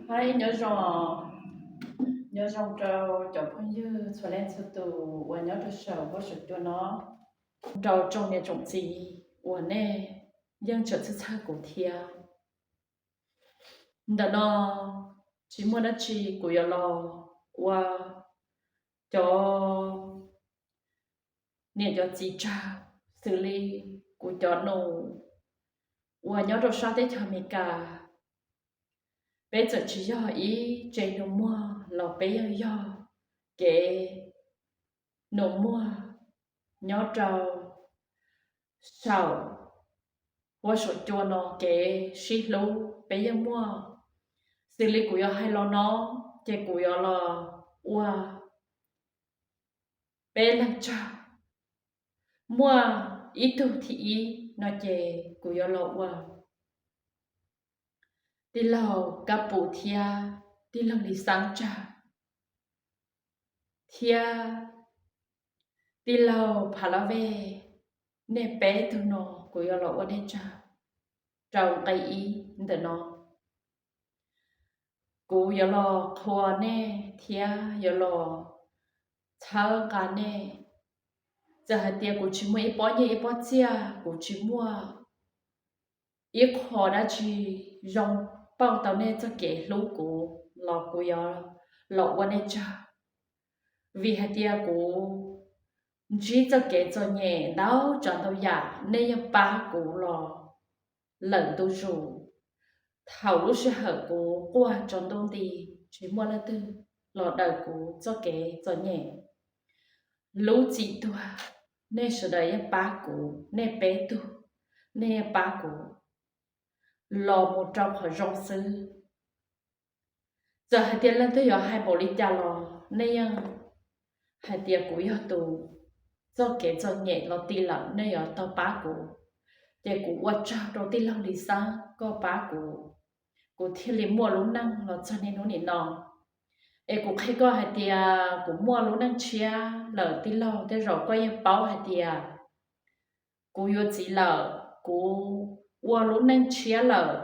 Hais nyob zoo, nyob zoo rau cov phooj ywg txhua leej txhua tus uas nyob rau saum huab saum cua no, rau tsoom niam tsoom txiv uas nej yeej tseem txhawj txhawj kuv thiab. Ntawm no tsis muaj dab tsi, kuv yuav los ua cov niam cov txiv tsawg, xws li kuv cov nus uas nyob rau sab teb chaws Amelikas. Peb txawm tsis yog ib tsev nus muag los peb yeej yog kev nus muag nyob rau saum huab saum cua no kev sib hlub peb yeej muaj. Xws li kuv yuav hais los no ces kuv yuav los ua peb leeg tsawg, muaj ib tug thib ib no ces kuv yuav los ua tij laug Kab Pum thiab tij laug Lis Xeeb tsawg, thiab tij laug Phav Lab Vej. Nej peb tug no kuv yuav los ua nej tsawg rau nqe ib ntawm no. Kuv yuav los qhuas nej thiab yuav los txhawb nqa nej. Txawm hais tias kuv tsis muaj ib pob nyiaj ib pob txiaj, kuv tsis muaj ib qho dab tsi zoo pauj tau nej txoj kev hlub kuv los kuv yuav los ua nej tsawg. Vim hais tias kuv ntsib txoj kev txom nyem ntau tsav ntau yam, nej yeej pab kuv los lawm ntu zus. Thaum lub sij hawm kuv quaj tsaus ntuj nti, tsis muaj leej twg los daws kuv txoj kev txom nyem. Lub txim tuag, nej sawv daws yeej pab kuv, nej peb tug, nej yeej pab kuv los mus rau qhov zoo xwb. Txawm hais tias leej twg yuav hais npaum li cas los nej yeej hais tias kuv yog tus txoj kev txom nyem los ti lawm, nej yuav tau pab kuv. Ces kuv ua tsaug rau tij laug Lis Xeeb koj pab kuv, kuv thiaj li muaj lub neej los txog niaj hnub nim no. Es kuv qhia koj hais tias kuv muaj lub neej tshiab lawm tij laug, tej zaum koj yeej paub hais tias kuv yuav txiv lawm, kuv ua lub neej tshiab lawm,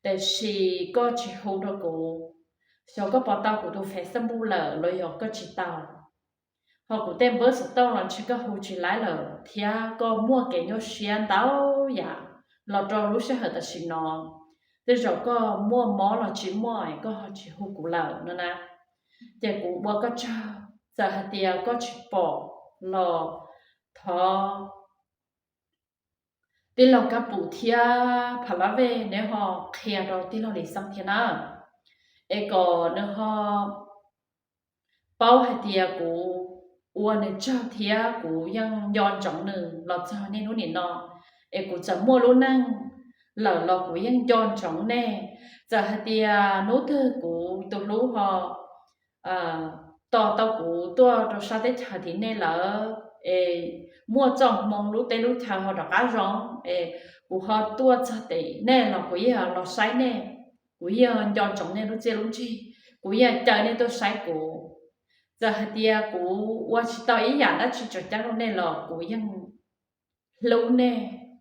tiam sis koj tsis hu rau kuv. Xyov koj pom tau kuv tus Facebook lawm los yog koj tsis tau. Ho kuv tej npawb xov tooj los ntshe koj hu tsis laib lawm, thiab koj muaj kev nyuaj siab ntau yam los rau lub sij hawm tam sim no. Tej zaum koj muaj mob los tsis muaj es koj ho tsis hu kuv lawm no na. Ces kuv ua koj tsaug, txawm hais tias koj tsis pom los thov tij laug Kab Pum thiab Phav Lab Vej neb ho qhia rau tij laug Lis Xeeb thiab na, es kom nws ho paub hais tias kuv ua nws tsaug thiab kuv yeej nco ntsoov nws los txog niaj hnub nim no. Es kuv txawm muaj lub neej lawm los kuv yeej nco ntsoov nej. Txawm hais tias hnub twg kuv tus hlub ho tos tau kuv tuaj rau sab teb chaws tim nej lawm, es muaj txoj hmoo lub teb lub chaw ho rov qab zoo, es kuv ho tuaj txog tim nej los kuv yeej los saib nej, kuv yeej nco ntsoov nej lub txiaj lub ntsig, kuv yeej caw nej tuaj saib kuv. Txawm hais tias kuv ua tsis tau ib yam dab tsi tseem ceeb rau nej los kuv yeej hlub nej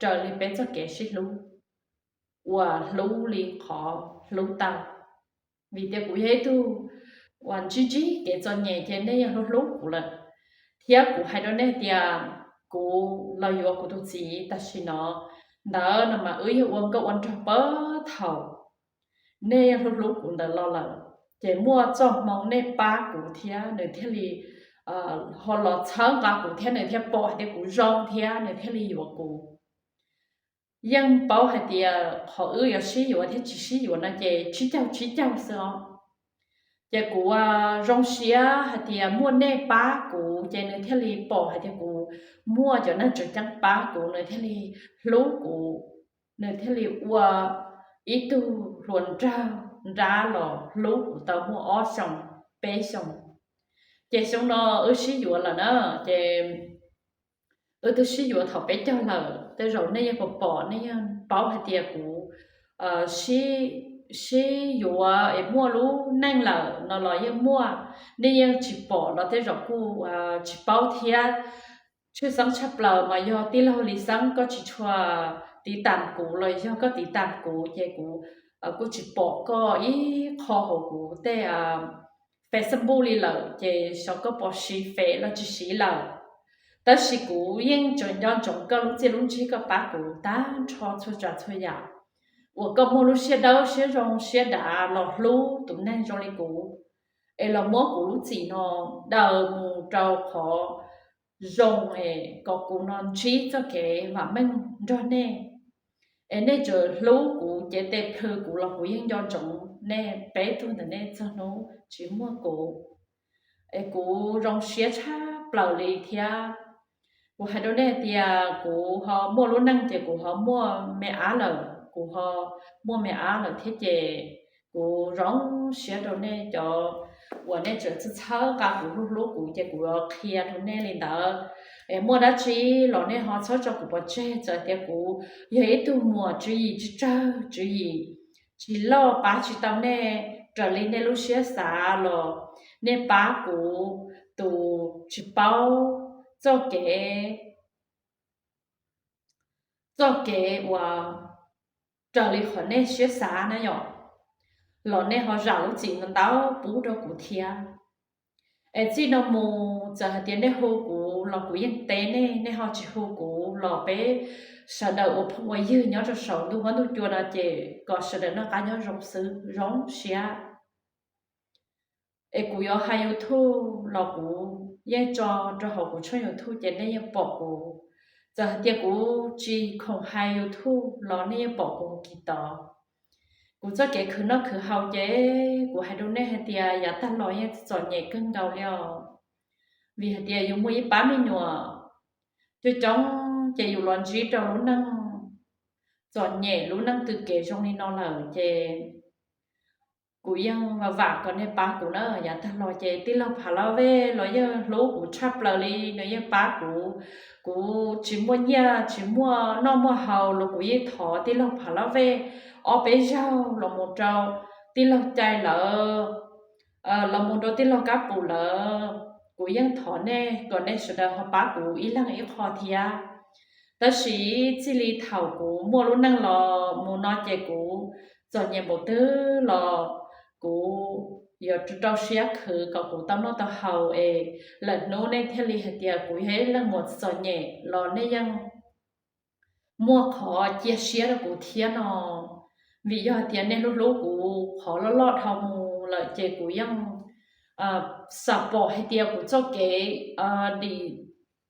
raws li peb txoj kev sib hlub uas hlub li qhov hlub tau. Vim tias kuv yog ib tug uas ntsib ntsib kev txom nyem ces nej yeej hlub hlub kuv lawm. Thiab kuv hais rau nej tias kuv los yuav kuv tus txiv tam sim no ntawd no mas wb yog ua nkauj ua nraug pab thaum nej yeej hlub hlub kuv ntawd los lawm. Ces muaj txoj hmoo nej pab kuv thiab nws thiaj li ho los txhawb nqa kuv thiab nws thiaj pom hais tias kuv zoo thiab nws thiaj li yuav kuv. Yeej paub hais tias qhov wb yuav sib yuav thiab tsis sib yuav no ces tsib caug tsib caug xwb os. Ces kuv ua zoo siab hais tias muaj nej pab kuv ces nws thiaj li pom hais tias kuv muaj cov neeg tseem ceeb pab kuv, nws thiaj li hlub kuv, nws thiaj li ua ib tug hluas nraug nrab los hlub kuv tau muaj ob xyoos peb xyoos. Ces xyoo no wb sib yuav lawm na, ces wb twb sib yuav thaum peb caug lawm, tej zaum nej yeej pom pom, nej yeej paub hais tias kuv sib yuav es muaj lub neej lawm no los yeej muaj, nej yeej tsis pom los tej zaum kuj tsis paub thiab. Tshwj xeeb tshaj plaws mas yog tij laug Lis Xeeb koj tsis tshua tiv tam kuv los yog koj tiv tam kuv ces kuv kuj tsis pom koj ib qho hauv kuv tej Facebook li lawm ces xyov koj puas siv Fev los tsis siv lawm. Tab sis kuv yeej tseem nco ntsoov koj lub txiaj lub ntsig koj pab kuv tag nrho txhua tsav txhua yam uas koj muaj lub siab dawb siab zoo siab dav los hlub tus neeg zoo li kuv, es los muab kuv lub txim no daws mus rau qhov zoo es kom kuv no ntsib txoj kev vam meej nrog nej. Es nej tseem hlub kuv cev tes plhws kuv los kuv yeej nco ntsoov nej peb tug ntawm nej txog hnub tsis muaj kuv. Es kuv zoo siab tshaj plaws li thiab. Kuv hais rau nej hais tias kuv ho muaj lub neej ces kuv ho muaj me ab lawm, kuv ho muaj me ab lawm thiab ces kuv zoo siab rau nej cov uas nej tseem txhawb nqa kuv hlub hlub kuv ces kuv qhia rau nej li ntawd. Es muaj dab tsi los nej ho txhob tso kuv pov tseg, txawm tias kuv yog ib tug muam tswv yim tsis tsawg, tswv yim tsis loj pab tsis tau nej raws li nej lub siab xav los nej pab kuv tus tsis paub txoj kev, txoj kev uas raws li qhov nej siab xav na yom, los nej ho zam lub txim ntau pub rau kuv thiab. Es txij no mus txawm hais tias nej hu kuv los kuv yeej teb nej, nej ho tsis hu kuv los peb sawv daws ua phooj ua ywg nyob rau saum ntuj huab ntuj cua no ces kom sawv daws noj qab nyob zoo xwb zoo siab. Es kuv yuav hais YouTube los kuv yeej tso rau hauv kuv tshooj YouTube ces nej yeej pom kuv. Txawm hais tias kuv tsis khoom hais YouTube los nej yeej pom kuv hauv kis tod. Kuv txoj kev khwv noj khwv haus ces kuv hais rau nej hais tias yav tag los yeej txom nyem kawg nkaus li os. Vim hais tias yus muaj ib pab me nyuam coob coob ces yus los ntsib rau lub neej txom nyem lub neej tws kev zoo li no lawm ces kuv yeej vam vam kom nej pab kuv na. Yav tag los ces tij laug Phav Laj Vej los yeej hlub kuv tshaj plaws li, nws yeej pab kuv. Kuv tsis muaj nyiaj tsis muaj noj muaj haus los kuv yeej thov tij laug Phav Laj Vej ob peb zaug los mus rau tij laug Cai lawm, los mus rau tij laug Kab Pum lawm. Kuv yeej thov nej kom nej sawv daws ho pab kuv ib leeg ib qho thiab. Tab sis txij li thaum kuv muaj lub neej los mus no ces kuv txom nyem npaum twg los kuv yuav rau siab khwv kom kuv tau noj tau haus es lwm hnub nej thiaj li hais tias kuv yog ib leej muam txom nyem los nej yeej muaj qhov cia siab rau kuv thiab no. Vim yog hais tias nej hlub hlub kuv qhov loj loj dhau mus lawm ces kuv yeej xam pom hais tias kuv txoj kev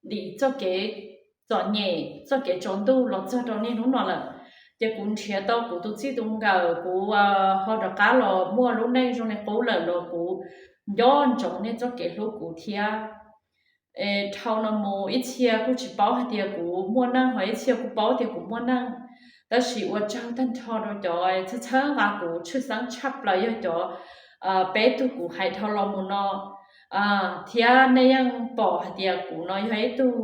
dim txoj kev txom nyem txoj kev tsaus ntuj los txog rau niaj hnub no lawm. Ces kuv nrhiav tau kuv tus txij tus nkawm, kuv ho rov qab los muaj lub neej zoo li qub lawm los kuv nco ntsoov nej txoj kev hlub kuv thiab. Es dhau no mus ib txhia kuj tsis paub hais tias kuv muaj neej, ho ib txhia kuj paub tias kuv muaj neej. Tab sis ua tsaug tag nrho rau cov txhawb txhawb nqa kuv, tshwj xeeb tshaj plaws yog cov peb tug kuv hais dhau los mus no, thiab nej yeej pom hais tias kuv no yog ib tug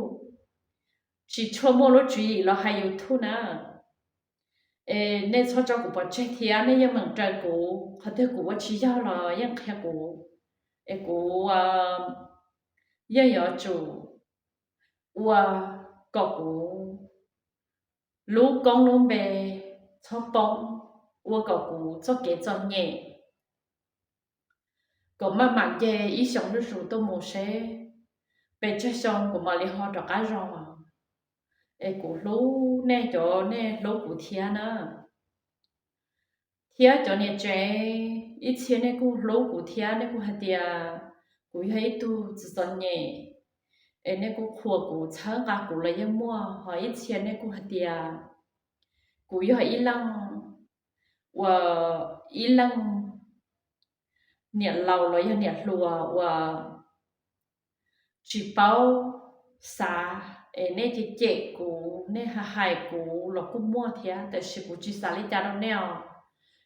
tsis tshua muaj lub tswv yim los hais YouTube na. Es nej txhob tso kuv pov tseg thiab nej yeej meem raws kuv, qhov twg kuv ua tsis yog los yeej qhia kuv. Es kuv yeej yuav tsum ua kom kuv lub koob lub npe txhob poob, ua kom kuv txoj kev txom nyem kom maj mam nce ib xyoos zuj zus tuaj mus seb pes tsawg xyoo kuv mam li ho rov qab zoo. Es kuv hlub nej cov nej hlub kuv thiab na. Thiab cov niam tsev, ib txhia nej kuj hlub kuv thiab nej kuj hais tias kuv yog ib tug txom txom nyem, es nej kuj qhuas kuv txhawb nqa kuv los yeej muaj, ho ib txhia nej kuj hais tias kuv yog ib leej uas ib leej niam laus los yog niam hluas uas tsis paub xav, es nej cem cem kuv, nej hais hais kuv los kuj muaj thiab, tiam sis kuv tsis xav li cas rau nej os.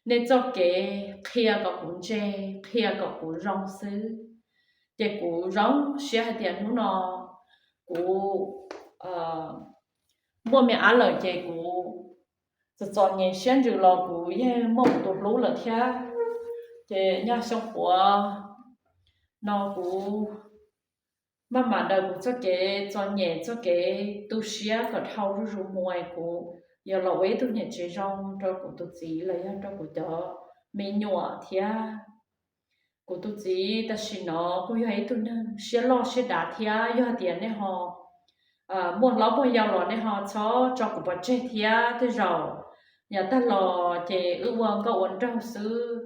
Nej txoj kev qhia kom kuv ntse, qhia kom kuv zoo xwb, ces kuv zoo siab hais tias hnub no kuv muaj me ab lawm ces kuv txom txom nyem siab ntsws los kuv yeej muaj kuv tus hlub lawm thiab. Ces nyaj xyoo puav no kuv maj mam daws kuv txoj kev txom nyem, txoj kev tu siab kom dhau zuj zus mus, kuv yuav los ua ib tug niam tsev zoo rau kuv tus txiv los yog rau kuv cov me nyuam thiab. Kuv tus txiv tam sim no kuj yog ib tug neeg siab loj siab dav thiab, yog hais tias nej ho muaj hlob muaj yau los nej ho txhob tso kuv pov tseg thiab. Tej zaum yav tag los ces wb ua nkauj ua nraug xwb,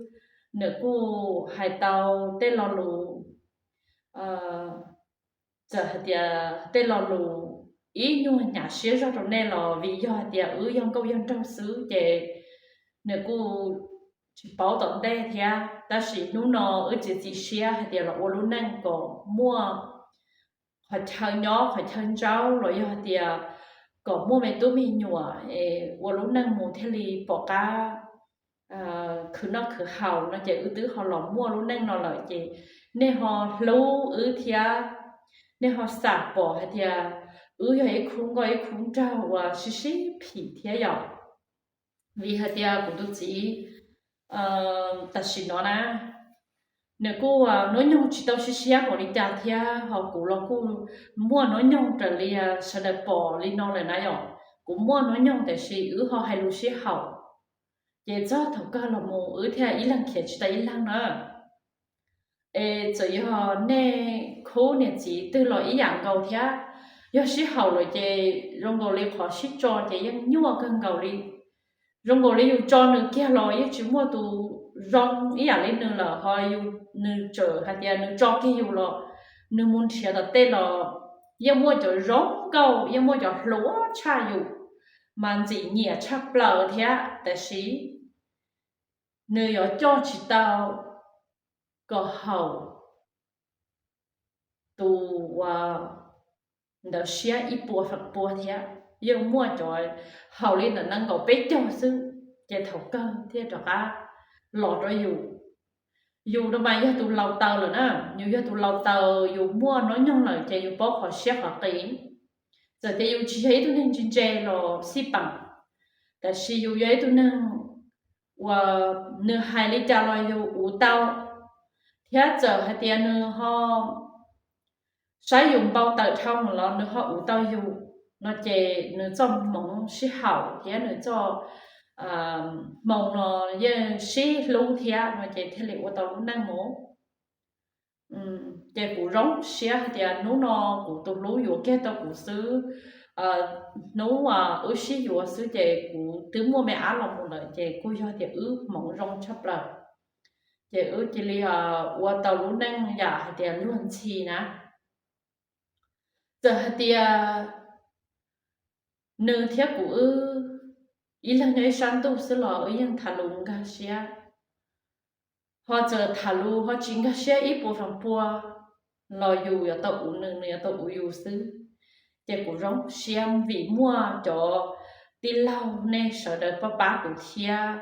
nws kuj hais tau tej lo lus, txawm hais tias tej lo lus ib nyuag hnyav siab zog rau nej los vim yog hais tias wb yog nkauj yog nraug xwb ces nws kuj tsis paub tom ntej thiab. Tab sis hnub no wb txiav txim siab hais tias los ua lub neej kom muaj qhov chaw nyob qhov chaw ntsaub los yog hais tias kom muaj me tub me nyuam es ua lub neej mus thiaj li pom qab khwv noj khwv haus no ces wb twb ho los muaj lub neej no lawm ces nej ho hlub wb thiab, nej ho xam pom hais tias wb yog ib khub nkauj ib khub nraug uas sib sib phim thiab yom. Vim hais tias kuv tus txiv tam sim no na, nws kuj hnub nyoog tsis tau siab siab npaum li cas thiab, ho kuv los kuj muaj hnub nyoog raws li sawv daws pom li no lawm na yom. Kuv muaj hnub nyoog tiam sis wb ho hais lus sib haum, ces txog thaum kawg los mus wb thiaj ib leeg khiav tsis tau ib leeg na. Es txawm yog nej khub niam txiv twg los ib yam nkaus thiab, yog sib haum lawm ces zoo nkaus li qhov sib tso ces yeej nyuaj kawg nkaus li. Zoo nkaus li yus tso nws kiag los yeej tsis muaj tus zoo ib yam li nws lawm, ho yus, nws txawm hais tias nws tso kiag yus los nws mus nrhiav tom tej los yeej muaj cov zoo nkauj, yeej muaj cov hluas tshaj yus, mas ntxim nyiam tshaj plaws thiab. Tab sis nws yuav coj tsis tau kom haum tus uas ntawd siab ib puas feem pua thiab. Yeej muaj cov haum li ntawm nees nkaum peb caug xwb, ces thaum kawg thiaj rov qab los rau yus. Yus no mas yog tus laus taws lawm na, yus yog tus laus taws, yus muaj hnub nyoog lawm ces yus paub qhov siab qhov qis. Txawm tias yus tsis yog ib tug neeg ntse ntse los xij peem, tab sis yus yog ib tug neeg uas nws hais li cas los yus uv tau, thiab txawm hais tias nws ho saib yus npau taws dhau los nws ho uv tau yus no ces nws txoj hmoov sib haum thiab nws txoj hmoo no yeej sib hlub thiab no ces thiaj li ua tau lub neej mus. Ces kuv zoo siab hais tias hnub no kuv tus hlub yuav kiag tau kuv xwb. Hnub wb sib yuav xwb ces kuv twb muaj me ab los mus lawm ces kuj yog tias wb hmoov zoo tshaj plaws, ces wb cia li ua tau lub neej yam hais tias luag ntxhi na. Txawm hais tias nws thiab kuv wb ib leeg nyob ib sab ntuj xwb los wb yeej tham lus nkag siab. Ho txawm tham lus ho tsis nkag siab ib puas feem pua los yus yuav tau uv nws, nws yuav tau uv yus xwb. Ces kuv zoo siab vim muaj cov tij laug nej sawv daws pab pab kuv thiab,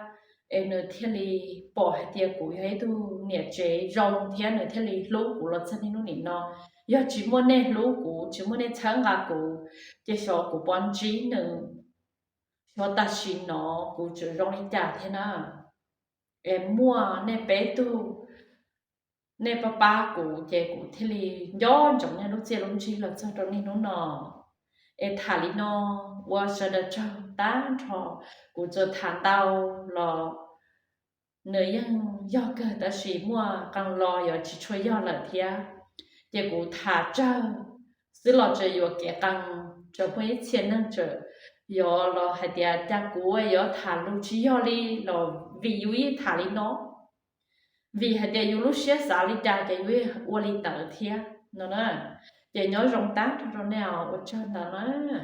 es nws thiaj li pom hais tias kuv yog ib tug niam tsev zoo thiab nws thiaj li hlub kuv los txog niaj hnub nim no. Yog tsis muaj nej hlub kuv, tsis muaj nej txhawb nqa kuv, ces xyov kuv puas ntsib nws, xyov tam sim no kuv tseem zoo li cas thiab na. Es muaj nej peb tug, nej pab pab kuv ces kuv thiaj li nco ntsoov nej lub txiaj lub ntsig los txog rau niaj hnub no. Es tham li no ua sawv daws tsaug tag nrho. Kuv tsuas tham ntau los nws yeej yog kawg tab sis muaj qee lo yuav tsis tshua yog lawm thiab. Ces kuv tham tsawg xwb los tseem yuam kev qee, tseem muaj ib txhia neeg tseem yuav los hais tias cas kuv yuav tham lus tsis yog li los vim yus yeej tham li no, vim hais tias yus lub siab xav li cas ces yus ua li ntawd thiab no na. Ces nyob zoo tag nrho rau nej os, ua tsaug ntau na.